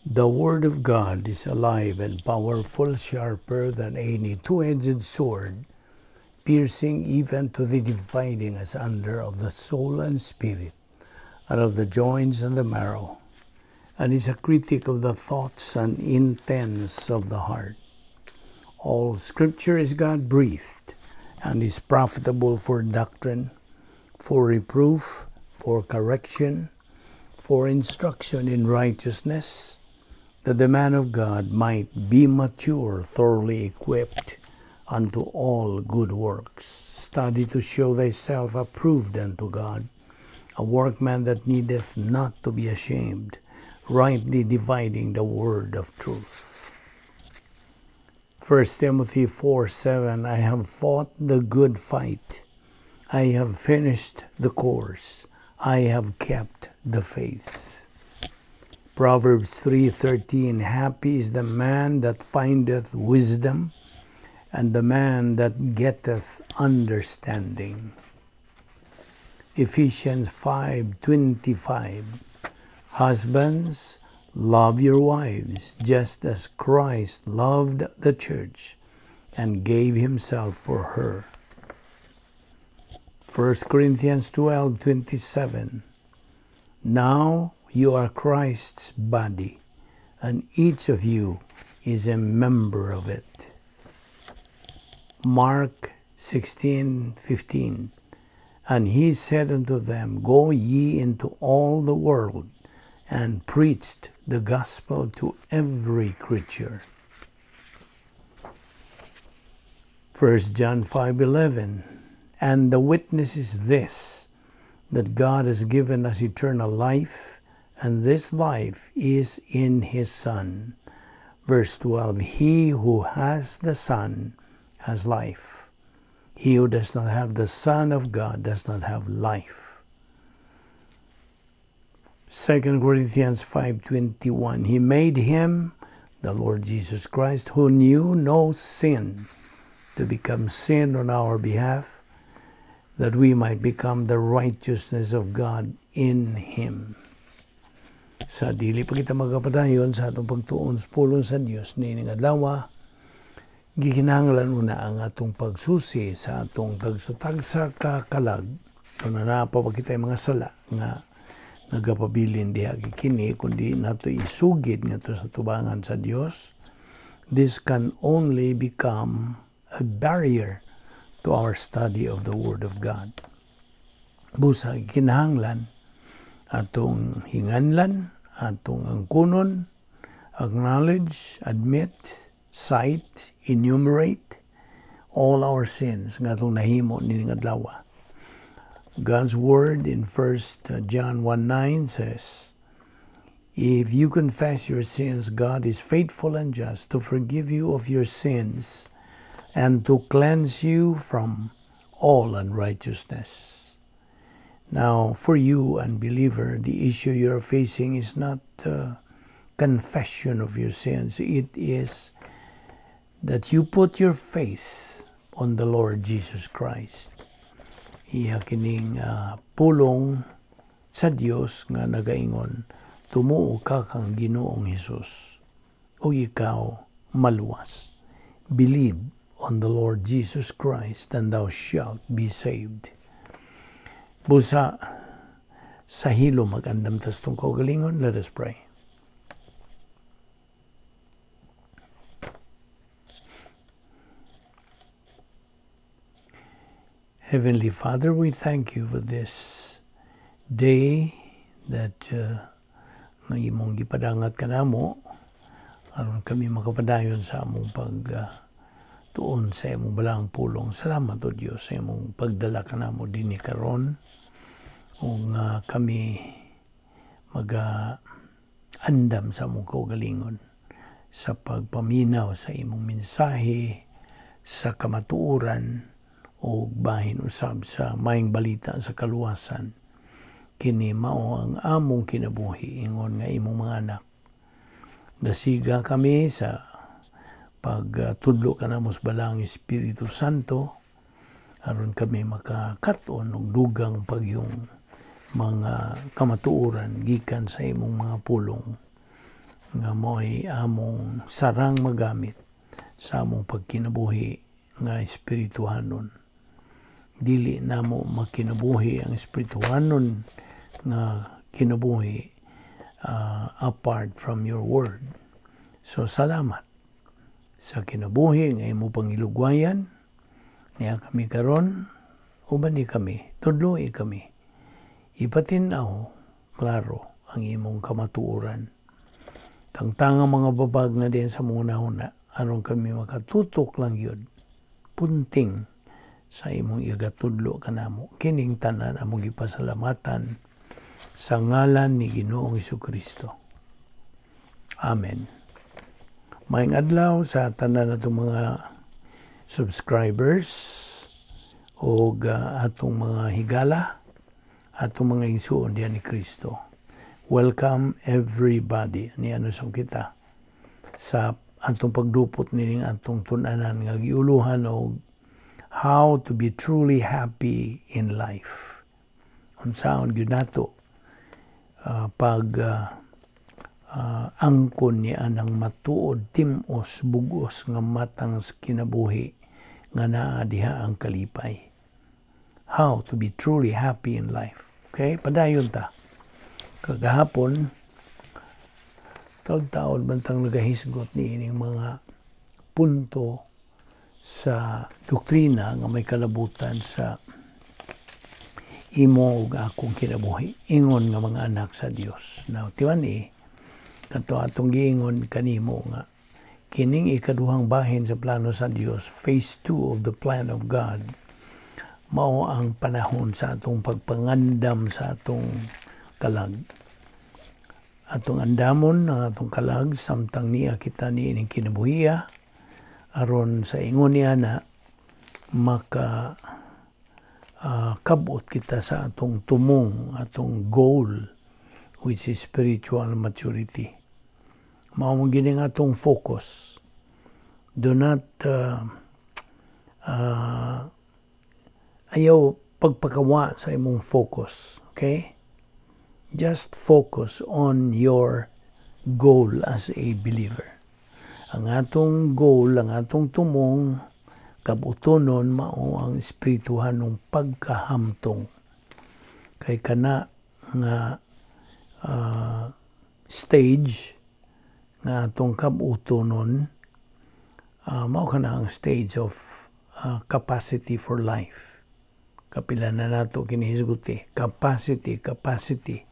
The Word of God is alive and powerful, sharper than any two-edged sword, piercing even to the dividing asunder of the soul and spirit, and of the joints and the marrow, and is a critic of the thoughts and intents of the heart. All Scripture is God-breathed, and is profitable for doctrine, for reproof, for correction, for instruction in righteousness, that the man of God might be mature, thoroughly equipped unto all good works. Study to show thyself approved unto God, a workman that needeth not to be ashamed, rightly dividing the word of truth. 1 Timothy 4:7, I have fought the good fight. I have finished the course. I have kept the faith. Proverbs 3:13, happy is the man that findeth wisdom, and the man that getteth understanding. Ephesians 5:25, husbands, love your wives, just as Christ loved the church and gave himself for her. 1 Corinthians 12:27, now you are Christ's body, and each of you is a member of it. Mark 16:15, and he said unto them, go ye into all the world, and preached the gospel to every creature. 1 John 5:11, and the witness is this, that God has given us eternal life, and this life is in His Son. Verse 12, he who has the Son has life. He who does not have the Son of God does not have life. 2 Corinthians 5:21, he made him, the Lord Jesus Christ, who knew no sin, to become sin on our behalf, that we might become the righteousness of God in him. Sa dili pa kita magapadayon sa atong pagtuon sa pulong sa Dios niining adlaw, gikinahanglan una ang atong pagsusi sa atong tagsa-tagsa ka kalag. Kung naa pa kita mga sala nga nagapabilin diha kini, kundi nato isugid ngadto sa tubangan sa Dios, this can only become a barrier to our study of the Word of God. Busa kinahanglan atong hinganlan, atong angkunon, acknowledge, admit, cite, enumerate all our sins nga atong nahimo nining adlaw. God's word in 1 John 1:9 says, if you confess your sins, God is faithful and just to forgive you of your sins and to cleanse you from all unrighteousness. Now, for you, unbeliever, the issue you're facing is not confession of your sins. It is that you put your faith on the Lord Jesus Christ. Iya kining pulong sa Dios nga nagaingon, tumuo ka kang Ginoong Hesus o ikaw maluwas. Believe on the Lord Jesus Christ and thou shalt be saved. Busa sa hilo magandam tas tong kaugalingon, let us pray. Heavenly Father, we thank you for this day that nga imong gipadangat kanamo aron kami makapadayon sa among pag tuon sa imong balaang pulong. Salamat o Dios sa imong pagdala kanamo dinhi karon ug kami maga andam sa among kaugalingon sa pagpaminaw sa imong mensahe sa kamatuoran o bahin usab sa maayong balita sa kaluwasan. Kini mao ang among kinabuhi ingon nga imong mga anak. Dasiga kami sa pagtudlo kanamo sa Balaang Espiritu Santo aron kami makakat-on og dugang pagyong mga kamatuoran gikan sa imong mga pulong. Nga mo'y among sarang magamit sa among pagkinabuhi nga espirituhanon. Dili namo makinabuhi ang espirituhanon nga kinabuhi apart from your word. So salamat sa kinabuhi nga imo pangilugwayan niya kami karon. Uban ni kami, tudloi kami, ipatin-aw klaro ang imong kamatuoran. Tangtang mga babag na din sa mga huna aron kami makatutok lang yun punting sa imong igatudlo kanamo. Kining tanan among gipasalamatan sa ngalan ni Ginoong Kristo. Amen. Maayong adlaw sa tanan natong mga subscribers o atong mga higala, atong mga igsuon diyan ni Kristo. Welcome everybody. Ni ano sa kita sa atong pagdupot nining atong tun-anan nga giuluhan og how to be truly happy in life. Unsaon gyud nato pag angkon ni anang matuod, tim-os, bugos nga matang sa kinabuhi nga naa diha ang kalipay. How to be truly happy in life. Okay, padayon ta. Kagahapon, taon-taon man tang nagahisgot ni ining mga punto sa doktrina nga may kalabutan sa imo ug akong kinabuhi ingon nga mga anak sa Dios. Now, timan ni kato atong giingon kanimo nga kining ikaduhang bahin sa plano sa Dios, phase 2 of the plan of God, mao ang panahon sa atong pagpangandam sa atong kalag. Atong andamon ang atong kalag samtang niya kita ni ining kinabuhiya aron sa ingon niya na maka kabot kita sa atong tumong, atong goal, which is spiritual maturity. Mao mo gini nga atong focus. Do not ayaw pagpakawa sa imong focus, okay? Just focus on your goal as a believer. Ang atong goal, ang atong tumong kabutonon mao ang espirituhanong pagkahamtong. Kay kana nga stage nga atong kabutonon, mao kana ang stage of capacity for life. Kapila na nato kinihisguti. Capacity, capacity.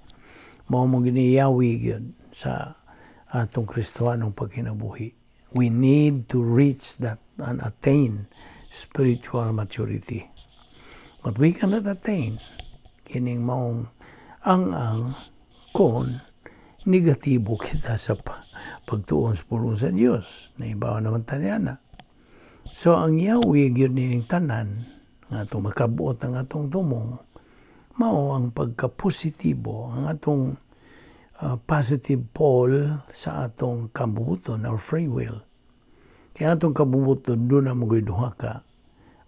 Mao mo giniyawi gyud sa atong Kristohanong pagkinabuhi. We need to reach that and attain spiritual maturity. But we cannot attain kining maong ang kon negatibo kita sa pagtuon sa pulong sa Dios. Naibaw naman tanya na. So ang yawi gyud nining tanan nga atong makabuot ang atong tumong mao ang pagkapositibo, ang atong positive pole sa atong kabubuton or free will. Kaya atong kabubuton doon na mo duha ka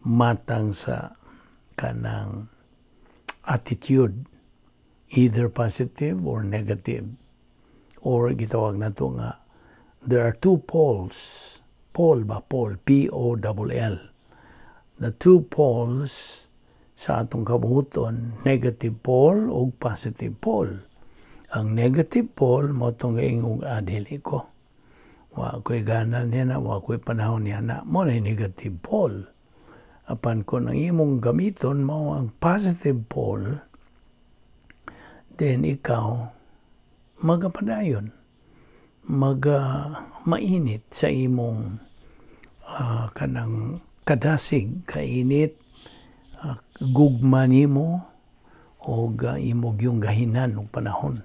matang sa kanang attitude, either positive or negative, or gitawag nato nga there are two poles. Pole ba? Pole, P O L L. The two poles sa atong kabubuton, negative pole o positive pole. Ang negative pole mo tong ingong adili ko. Wa ko'y gana niya na, wa ko'y panahon niya na. Mo na negative pole. Apan kung ang imong gamiton mao ang positive pole, then ikaw magapadayon, maga mainit sa imong kanang kadasig, kainit, gugma nimo o imo gyung gahinan og panahon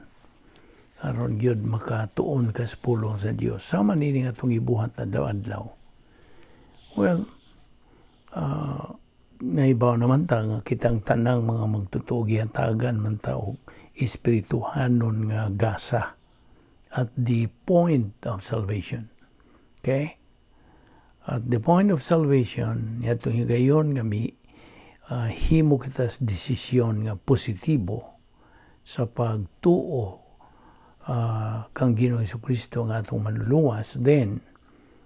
aron gyud makatuon ka sa pulong sa Dios. Sama nini nga atong ibuhat adlaw-adlaw. Well, naibaw naman ta nga kitang tanang mga magtotoo gihatagan man ta og espirituhanon nga gasa at the point of salvation. Okay? At the point of salvation, yatong higayon nga mi himo kita sa desisyon nga positibo sa pagtuo. Kang Ginoong Kristo nga atong manluluwas, then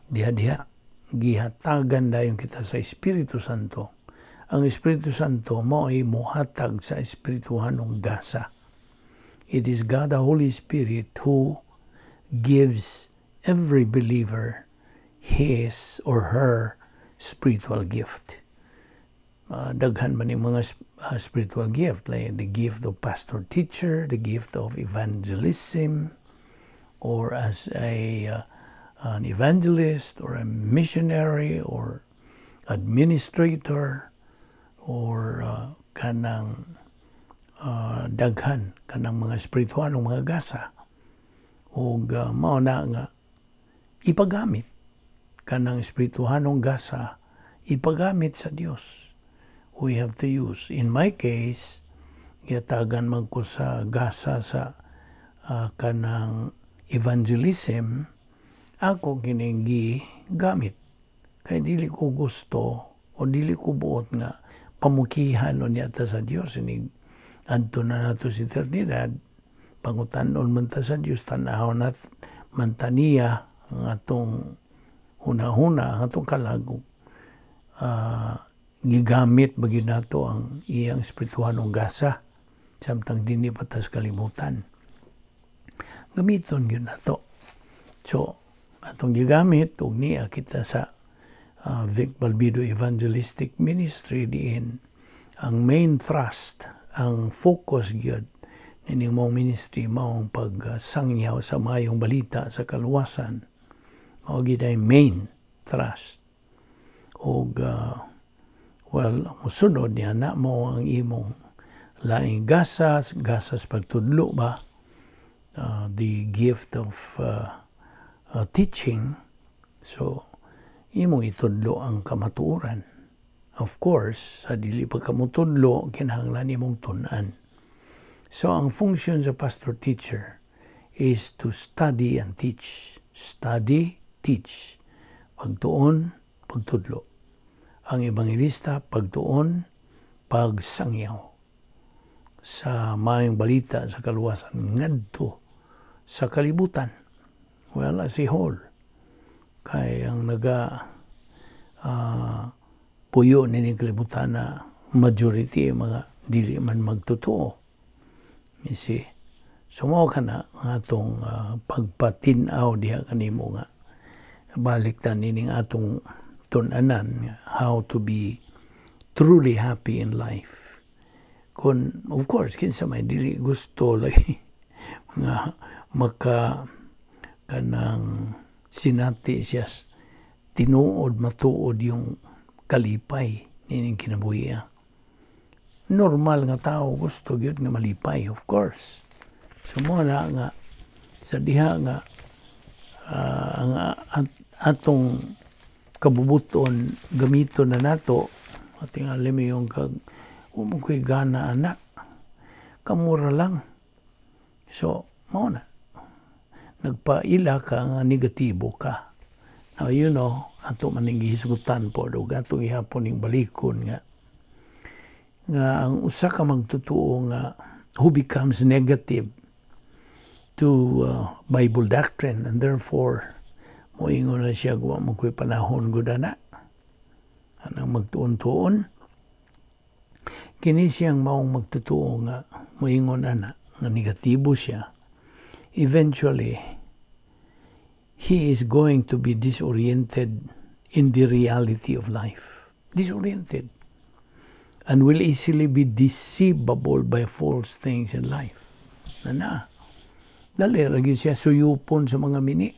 diha-diha gihatagan dayon kita sa Espiritu Santo. Ang Espiritu Santo mao ay muhatag sa espirituhanong gasa. It is God the Holy Spirit who gives every believer his or her spiritual gift. Daghan man yung mga spiritual gift, like the gift of pastor teacher, the gift of evangelism, or as a an evangelist or a missionary or administrator or kanang daghan kanang mga espirituhanong mga gasa ug mao na nga ipagamit kanang espirituhanong gasa, ipagamit sa Dios. We have to use. In my case, gihatagan man ko sa gasa sa kanang evangelism. Ako kining gamit kay dili ko gusto o dili ko buot nga pamukihan o niya ta sa Dios. Inig adto na nato sa eternidad, pangutan-on man ta sa Dios, tan-aw nat man ta niya ang atong huna-huna, ang atong kalag, gigamit ba gyud nato ang iyang espirituhanong gasa samtang dinhi pa ta sa kalibutan. Gamiton gyud nato. So atong gigamit ug niya kita sa Vic Balbido Evangelistic Ministry, diin ang main thrust, ang focus gyud nining mong ministry mao ang pagsangyaw sa mayong balita sa kaluwasan. Mao gyud ay main thrust. Ug well, musunod niya na mo ang imong laing gasas, gasas pagtudlo ba, the gift of teaching. So, imong itudlo ang kamatuoran. Of course, sa dili pa ka motudlo, kinahanglan imong tun-an. So, ang function sa pastor teacher is to study and teach. Study, teach. Pagtuon, pagtudlo. Ang ebanghilista, pagtuon, pagsangyaw sa maayong balita sa kaluwasan ngadto sa kalibutan. Well, as a whole. Kay ang naga puyo nining kalibutan na majority mga dili man magtotoo. You see? So mao kana ang atong pagpatin-aw diha kanimo nga balik ta nining atong tun-anan, how to be truly happy in life. Kung of course kinsa may dili gusto lagi nga maka kanang sinati siya tinuod matuod yung kalipay nining kinabuhi. Normal nga tao gusto gyud nga malipay, of course. So mo na nga sa diha nga ang atong kabubuton gamiton na nato ating alam yung kag mo ko'y gana ana kamura lang. So mao na nagpaila ka nga negatibo ka. Now, ato man ning gihisgutan po ug ato gihapon ning balikon nga nga ang usa ka magtotoo nga who becomes negative to Bible doctrine and therefore moingon na siya, "Wa mo ko'y panahon gud ana anang magtuon-tuon." Kini siyang maong magtotoo nga moingon ana nga negatibo siya, eventually he is going to be disoriented in the reality of life, disoriented and will easily be deceivable by false things in life na na dali ra gyud siya suyupon sa mga mini,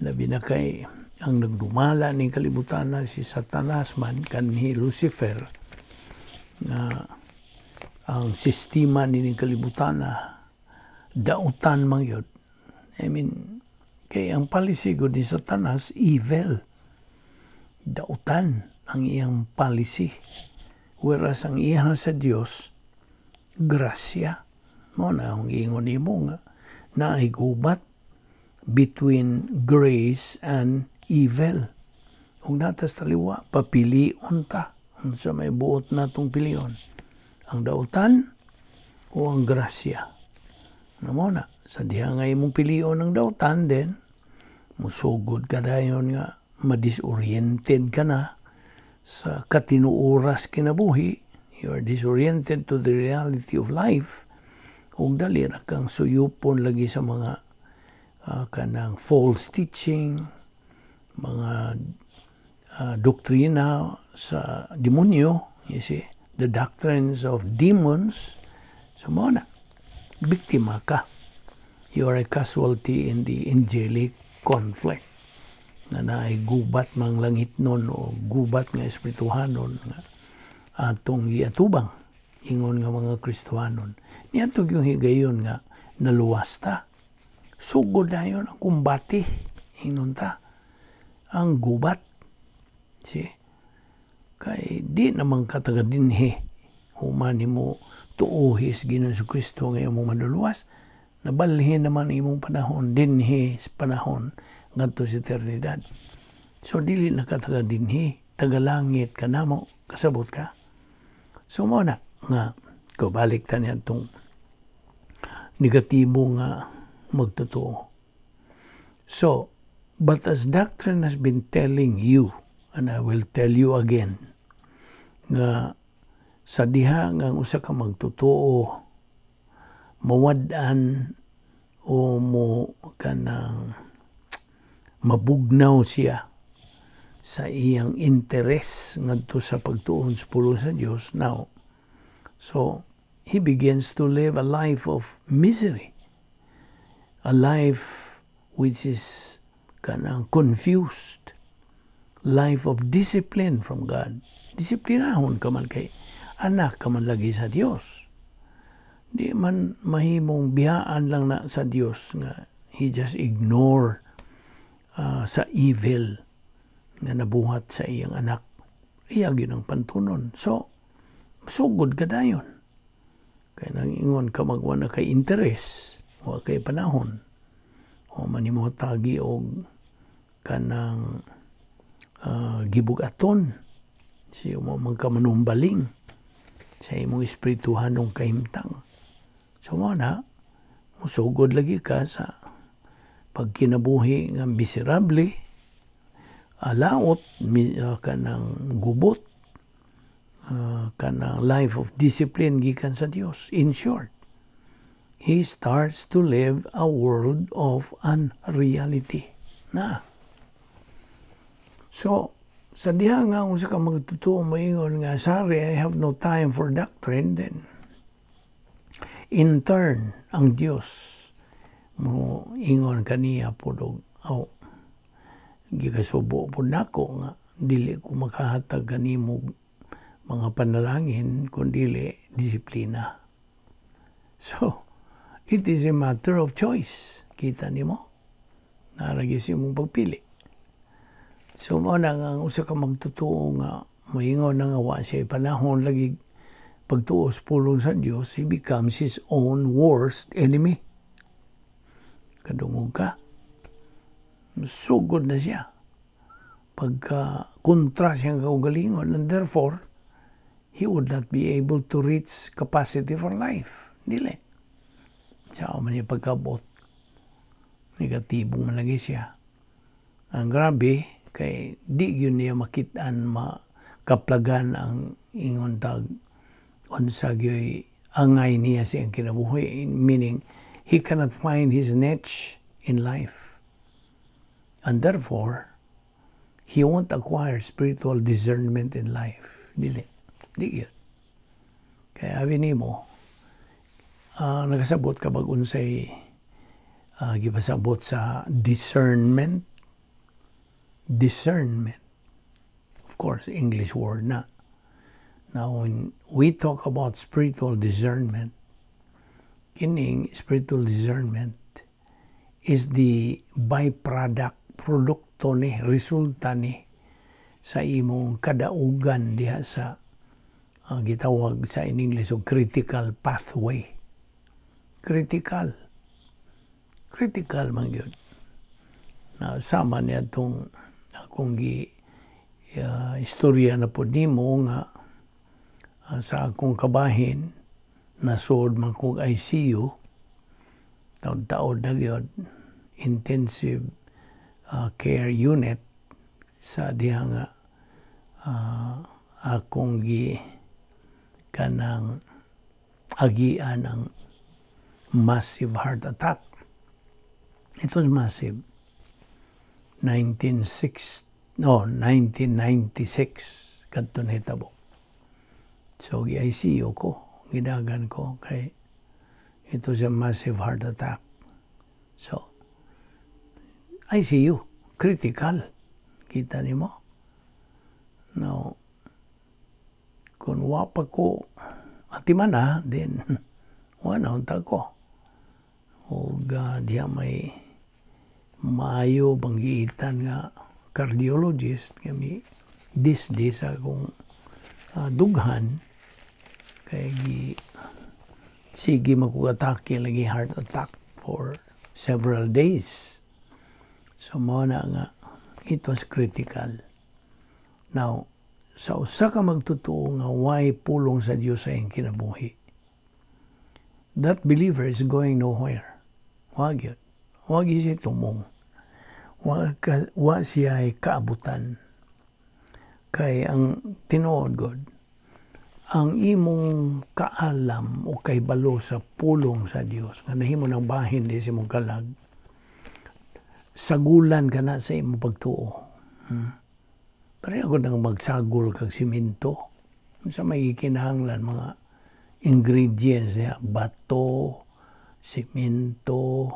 labi na kay ang nagdumala ning kalibutan na si Satanas man kanhi Lucifer, nga ang sistema nining kalibutan na dautan man gyud. I mean, kay ang policy gud ni Satanas, evil, dautan ang iyang policy, whereas ang iya sa Dios, grasya. Mo na ang ingon nimo nga naay gubat between grace and evil. Ug natas taliwa, papilion ta unsa may buot natong pilion, ang dautan o ang grasya. Ano mo na? Sa diha nga imong pilion ang dautan, then musugod ka dayon nga madisoriented ka na sa katinuoras kinabuhi. You are disoriented to the reality of life ug dali ra kang suyupon lagi sa mga kanang false teaching, mga doktrina sa demonyo, you see, the doctrines of demons. So mao na, biktima ka. You are a casualty in the angelic conflict na naay gubat mang langit nun o gubat nga espirituhanon nga atong giatubang ingon nga mga Kristohanon. Niadto yung higayon nga naluwas ta, sugod dayon ang kumbati, ingon ta, ang gubat. Si kay di naman ka taga dinhi human nimo tuohi sa Ginoong Kristo nga imong manluluwas. Nabalhin naman imong panahon dinhi sa panahon ngadto sa eternidad. So dili na ka taga dinhi, taga langit ka namo, kasabot ka? So mao na nga ko balik ta niya itong negatibo nga magtotoo. So, but as doctrine has been telling you, and I will tell you again, nga sa diha nga ang usa ka magtotoo mawad-an o mo kanang mabugnaw siya sa iyang interes ngadto sa pagtuon sa pulong sa Dios now. So, he begins to live a life of misery, a life which is kanang confused, life of discipline from God. Disiplinahon ka man kay anak ka man lagi sa Dios. Di man mahimong biyaan lang na sa Dios nga he just ignore sa evil nga nabuhat sa iyang anak. Iya gyud ang pantunon. So, sugod ka dayon. Kay nang ingon ka magwa na kay interes, wa kay panahon. O manimo tagi og kanang gibugaton siya mo man ka manumbaling sa imong espirituhanong kahimtang. So mao na, musugod lagi ka sa pagkinabuhi nga miserable, alaot, kanang gubot, kanang life of discipline gikan sa Dios. In short, he starts to live a world of unreality. Na. So, sa diha nga kung sa ka magtotoo moingon nga, "Sorry, I have no time for doctrine," then in turn, ang Dios mo ingon kaniya pod og, "Aw, gikasubo pod nako nga dili ko makahatag kanimo mga panalangin kun dili disiplina." So, it is a matter of choice. Kita nimo? Naa ra gyud sa imong pagpili. So, mao na nga ang usa ka magtotoo nga moingon na nga wa siya panahon lagi pagtuo sa pulong sa Dios, he becomes his own worst enemy. Kadungog ka? Sugod na siya. Pagka kontra siyang kaugalingon, and therefore, he would not be able to reach capacity for life. Dili. Siya man niya pagkabot. Negatibo man lagi siya. Ang grabe, kay di gyud niya makitaan, makaplagan ang ingon tag unsa gyoy angay niya sa iyang kinabuhi, meaning he cannot find his niche in life and therefore he won't acquire spiritual discernment in life. Dili di gyud. Kaya abi nimo, nakasabot ka bag unsay gipasabot sa discernment? Discernment. Of course, English word na. Now, when we talk about spiritual discernment, kining spiritual discernment is the byproduct, produkto ni, resulta ni sa imong kadaugan diha sa gitawag sa in English og critical pathway. Critical. Critical man gyud. Na sama niya itong akong gi istorya na pod nimo nga sa akong kabahin nasod man kog ICU. Taod-taod na gyud, intensive care unit sa diha nga akong gi kanang agian ang massive heart attack. It was massive. 1906, no, 1996 kadto nahitabo. So gi-ICU ko, gidagan ko kay it was a massive heart attack. So ICU, critical. Kita nimo. Now, kung wa pa ko atiman na, then wa na unta ko. Og diha may maayo bang giitan nga cardiologist nga mi disdi sa akong dughan kay gi sige magkug-atake lagi, heart attack for several days. So mao na nga it was critical. Now, sa usa ka magtotoo nga way pulong sa Dios sa iyang kinabuhi, that believer is going nowhere. Wa gyud. Wa gyud siya tumong. Wa siya ay kaabutan. Kay ang tinuod god, ang imong kaalam o kahibalo sa pulong sa Dios nga nahimo ng bahin di sa imong kalag, sagulan ka na sa imong pagtuo. Pareho ko nang magsagol kag simento. Sa may kinahanglan mga ingredients niya, bato, simento,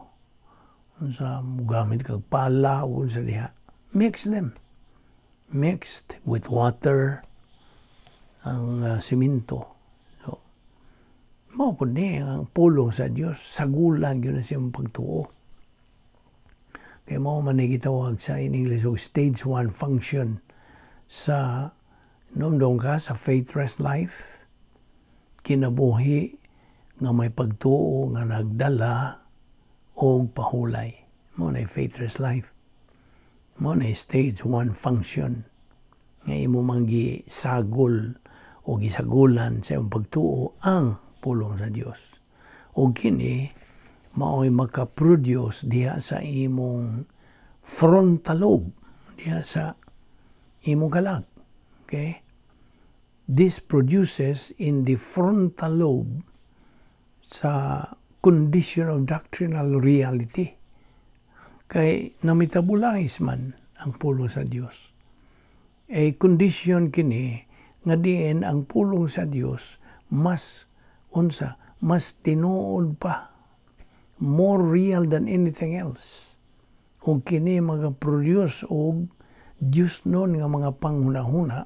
sa gamit kag pala o sa diha. Mix them. Mixed with water ang simento. So, mao pud ni ang pulong sa Dios, sagulan gyud na siyang pagtuo. Kay mao man ni gitawag sa in English og stage 1 function sa numdong ka sa faith rest life, kinabuhi nga may pagtuo nga nagdala og pahulay. Mao na faith rest life. Mao na stage 1 function nga imo man gisagol o gisagulan sa imong pagtuo ang pulong sa Dios. O kini mao'y makaproduce diha sa imong frontal lobe, diha sa imong kalag. Okay? This produces in the frontal lobe sa condition of doctrinal reality. Kay na-metabolize man ang pulong sa Dios. A condition kini nga diin ang pulong sa Dios mas unsa, mas tinuod pa, more real than anything else, ug kini magaproduce og Dios nun nga mga panghunahuna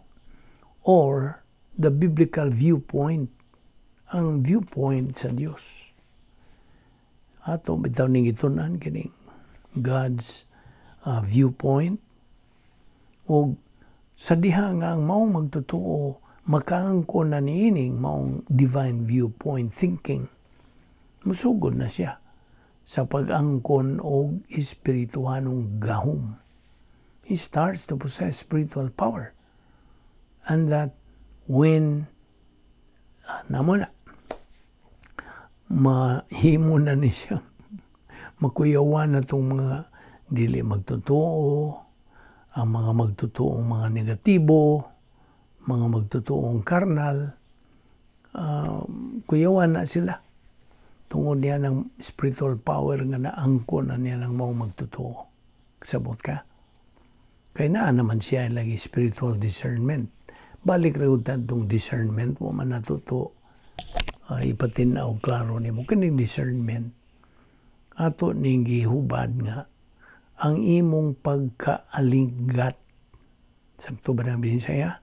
or the biblical viewpoint, ang viewpoint sa Dios. Ato bitaw ning gitun-an kining God's viewpoint, ug sa diha nga ang maong magtotoo makaangkon na niining maong divine viewpoint thinking, musugod na siya sa pag-angkon og espirituhanong gahom. He starts to possess spiritual power, and that when namo na mahimo na ni siya makuyawan na itong mga dili magtotoo, ang mga magtotoong mga negatibo, mga magtotoong karnal, kuyawan na sila. Tungod niya ng spiritual power nga naangkon na niya ng mga magtotoo. Sabot ka? Kay naa naman siya lagi spiritual discernment. Balik ra tong discernment mo man natuto ipatin-aw klaro nimo kining discernment. Ato ning gihubad nga ang imong pagkaalinggat. Sakto ba ng Binisaya?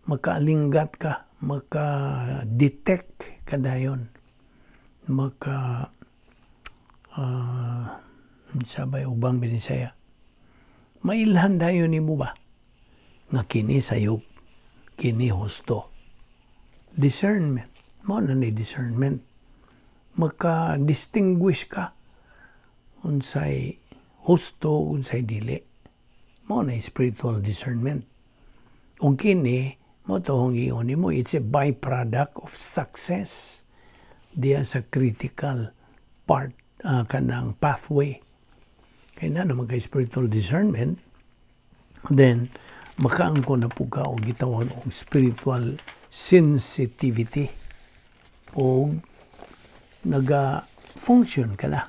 Makaalinggat ka, maka-detect ka dayon. Maka sabay ubang Binisaya. Mailhan dayon nimo ba nga kini sayop, kini husto. Discernment. Mao na ni discernment. Maka-distinguish ka unsay husto, unsay dili. Mao na spiritual discernment. Ug kini mao to ang giingon nimo, it's a byproduct of success diya sa critical part kanang pathway. Kay naa naman kay spiritual discernment, then makaangkon na pud ka og gitawag og spiritual sensitivity o naga-function ka na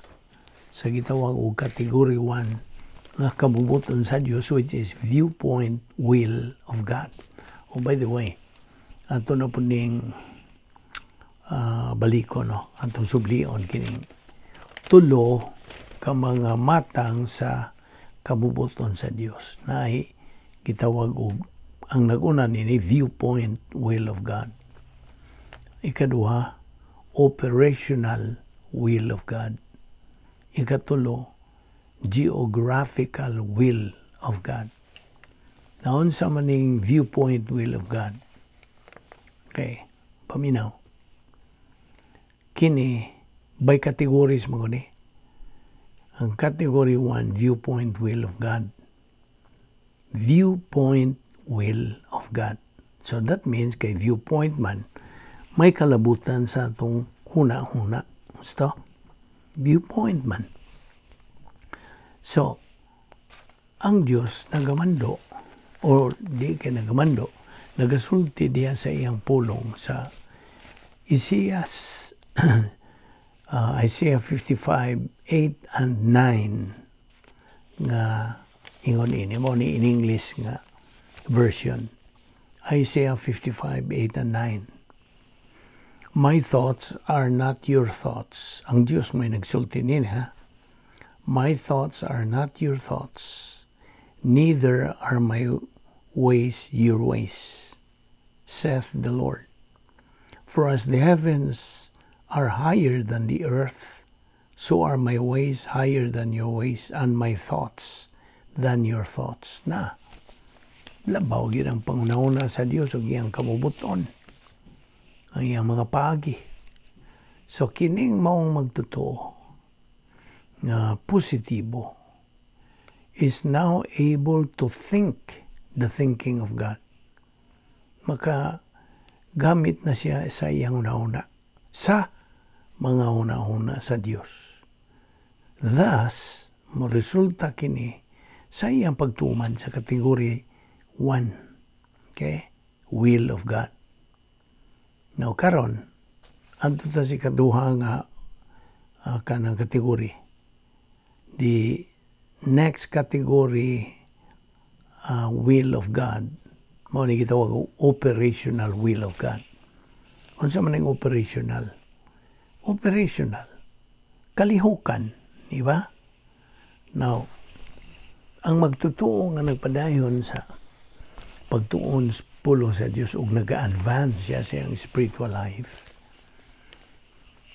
sa gitawag og category 1 nga kabubuton sa Dios, which is viewpoint will of God. Oh, by the way, ato na pud ning baliko, no, atong sublion kining tulo ka mga matang sa kabubuton sa Dios na gitawag og ang naguna nini, viewpoint will of God. Ikaduha, operational will of God. Ikatulo, geographical will of God. Naunsa man ning viewpoint will of God? Okay, paminaw. Kini by categories mo ni. Ang category 1, viewpoint will of God. Viewpoint will of God. So that means kay viewpoint man, may kalabutan sa atong huna-huna. Gusto? Viewpoint man. So, ang Diyos nagamando or di kay nagamando, nagasulti diya sa iyang pulong sa Isaiah 55, 8 and 9 nga ingon ini mao ni in English nga version. Isaiah 55, 8 and 9. "My thoughts are not your thoughts." Ang Diyos may nagsulti nini, ha? "My thoughts are not your thoughts, neither are my ways your ways, saith the Lord. For as the heavens are higher than the earth, so are my ways higher than your ways, and my thoughts than your thoughts." Na, labaw gyud ang panghunahuna sa Dios ug iyang kabubuton, ang iyang mga paagi. So kining maong magtotoo nga positibo is now able to think the thinking of God. Maka gamit na siya sa iyang hunahuna, sa mga hunahuna sa Dios. Thus, mo resulta kini sa iyang pagtuman sa category 1. Okay? Will of God. Now karon, adto ta sa ikaduha nga kanang category. The next category, will of God, mao ni gitawag og operational will of God. Unsa man ang operational? Operational. Kalihukan, di ba? Now, ang magtotoo nga nagpadayon sa pagtuon pulong sa Dios ug naga-advance siya sa iyang spiritual life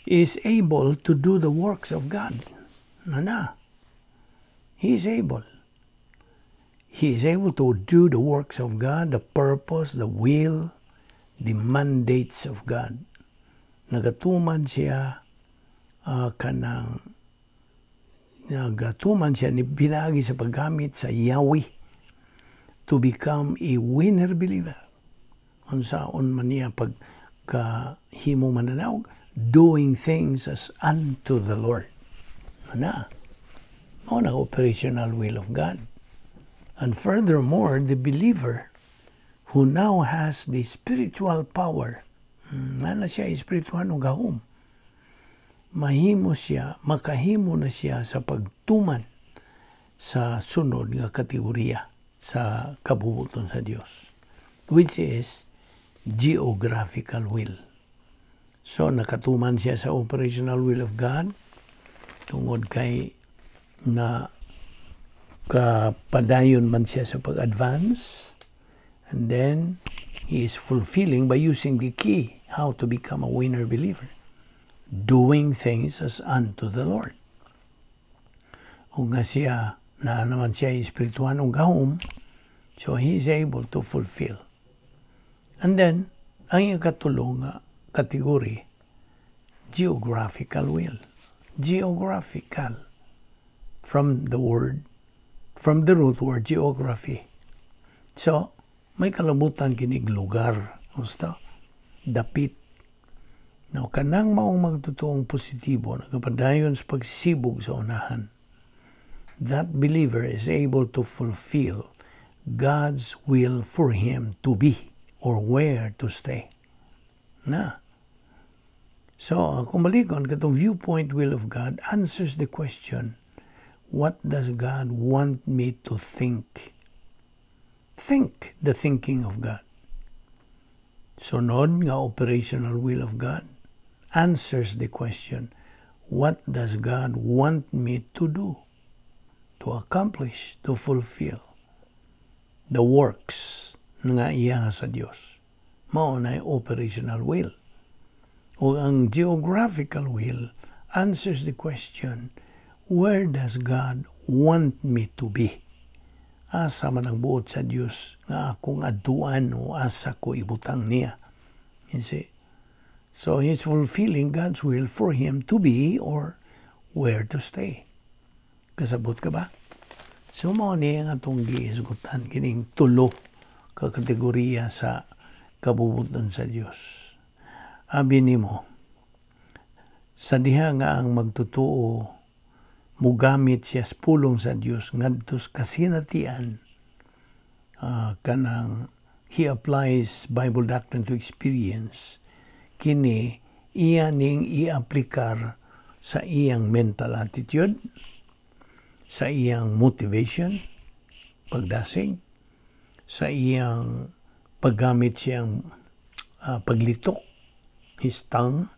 is able to do the works of God. Na na. He is able. He is able to do the works of God, the purpose, the will, the mandates of God. Nagatuman siya kanang nagatuman siya ni pinaagi sa paggamit sa Yahweh to become a winner believer. Unsaon man niya pag kahimo mananaog, doing things as unto the Lord. Ana, mao na operational will of God. And furthermore, the believer who now has the spiritual power, na siya espiritual ng gahom, mahimo siya, makahimo na siya sa pagtuman sa sunod nga kategorya sa kabubuton sa Dios, which is geographical will. So, nakatuman siya sa operational will of God tungod kay na kapadayon man siya sa pag-advance, and then he is fulfilling by using the key how to become a winner believer, doing things as unto the Lord. Ug nga siya na naman siya espiritual ng gahom, so he is able to fulfill. And then ang ikatulo nga category, geographical will. Geographical, from the word, from the root word geography. So may kalabutan kinig lugar, gusto dapit. Now, kanang maong magtutuong positibo, nagapadayon sa pagsibog sa unahan, that believer is able to fulfill God's will for him to be or where to stay. Na. So, kung balikon, katong viewpoint will of God answers the question, "What does God want me to think?" Think the thinking of God. Sunod nga operational will of God answers the question, "What does God want me to do?" To accomplish, to fulfill the works nga iya sa Dios. Mao na operational will. O ang geographical will answers the question, "Where does God want me to be?" Asa man ang buot sa Dios nga akong adtuan o asa ko ibutang niya? You see? So he's fulfilling God's will for him to be or where to stay. Kasabot ka ba? So mao ni ang atong gihisgutan kining tulo ka kategorya sa kabubuton sa Dios. Abi nimo sa diha nga ang magtutuo mugamit siya sa pulong sa Dios ngadto sa kasinatian, kanang he applies Bible doctrine to experience, kini iya ning i-aplikar sa iyang mental attitude, sa iyang motivation, pagdasig, sa iyang paggamit siyang paglitok, his tongue,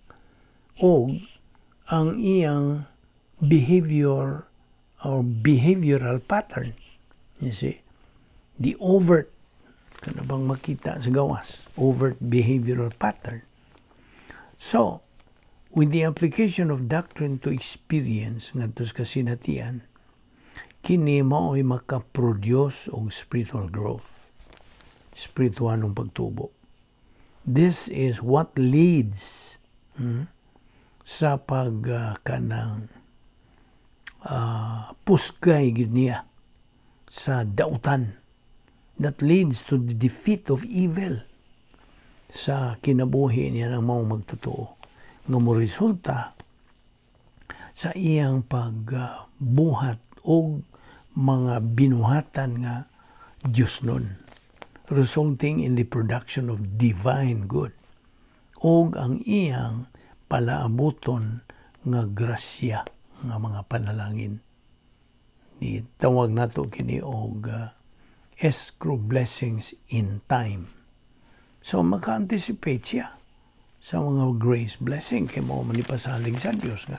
o ang iyang behavior or behavioral pattern. You see? The overt, kana bang makita sa gawas, overt behavioral pattern. So, with the application of doctrine to experience ngadto sa kasinatian, kini mao'y makaproduce og spiritual growth. Spiritualong pagtubo. This is what leads sa pag kanang pusgay gyud niya sa dautan that leads to the defeat of evil sa kinabuhi niya ng maong magtotoo nga mo resulta sa iyang pagbuhat og mga binuhatan nga Diyos nun, resulting in the production of divine good og ang iyang palaabuton nga grasya nga mga panalangin. Ni tawag nato kini og escrow blessings in time. So maka-anticipate siya sa mga grace blessing kay mao man ipasalig sa Dios nga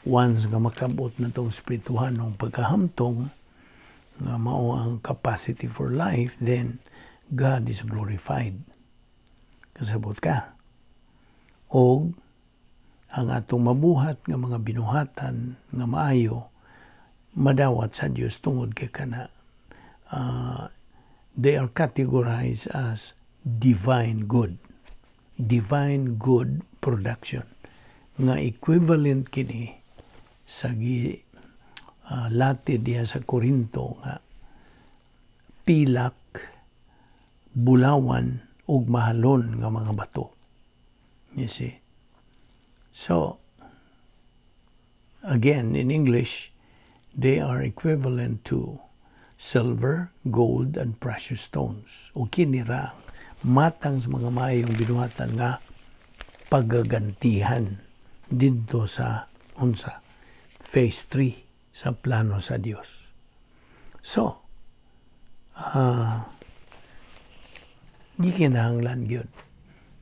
once nga makabot na tong espirituhanong pagkahamtong nga mao ang capacity for life, then God is glorified. Kasabot ka? Og ang atong mabuhat nga mga binuhatan nga maayo madawat sa Dios tungod kay kana they are categorized as divine good. Divine good production nga equivalent kini sa gi lati diha sa Corinto nga pilak, bulawan ug mahalon nga mga bato. You see? So, again, in English, they are equivalent to silver, gold, and precious stones. O kini ra ang matang sa mga maayong binuhatan nga pagagantihan didto sa unsa, phase 3 sa plano sa Dios. So, gikinahanglan gyud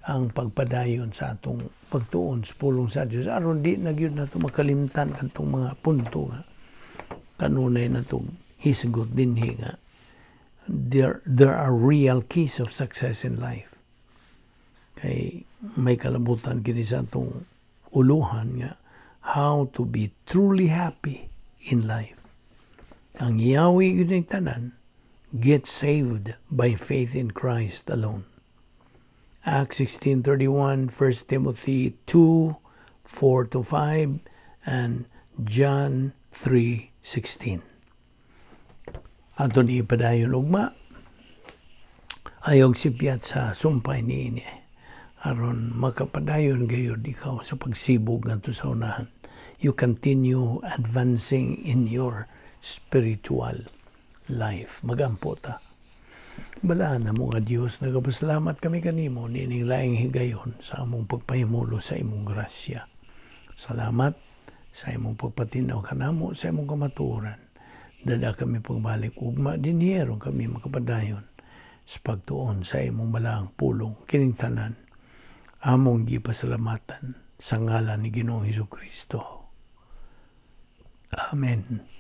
ang pagpadayon sa atong pagtuon sa pulong sa Dios aron di na gyud nato makalimtan kadtong mga punto nga kanunay natong hisgot dinhi nga there are real keys of success in life. Kay may kalabutan kini sa atong uluhan nga how to be truly happy in life. Ang yawi gyud ning tanan, get saved by faith in Christ alone. Acts 16:31, 1 Timothy 2:4 to 5, and John 3:16. Ato ni ipadayon ugma. Ayog sipyat sa sumpay ni ini. Aron makapadayon gayud ikaw sa pagsibog ngadto sa unahan. You continue advancing in your spiritual life. Magampo ta. Balaan namo nga Dios, nagapasalamat kami kanimo niining laing higayon sa among pagpahimulo sa imong grasya. Salamat sa imong pagpatinaw kanamo sa imong kamatuoran. Dad-a kami pagbalik ugma dinhi aron kami makapadayon sa pagtuon sa imong balaang pulong. Kining tanan among gipasalamatan sa ngalan ni Ginoong Hesus Kristo. Amen.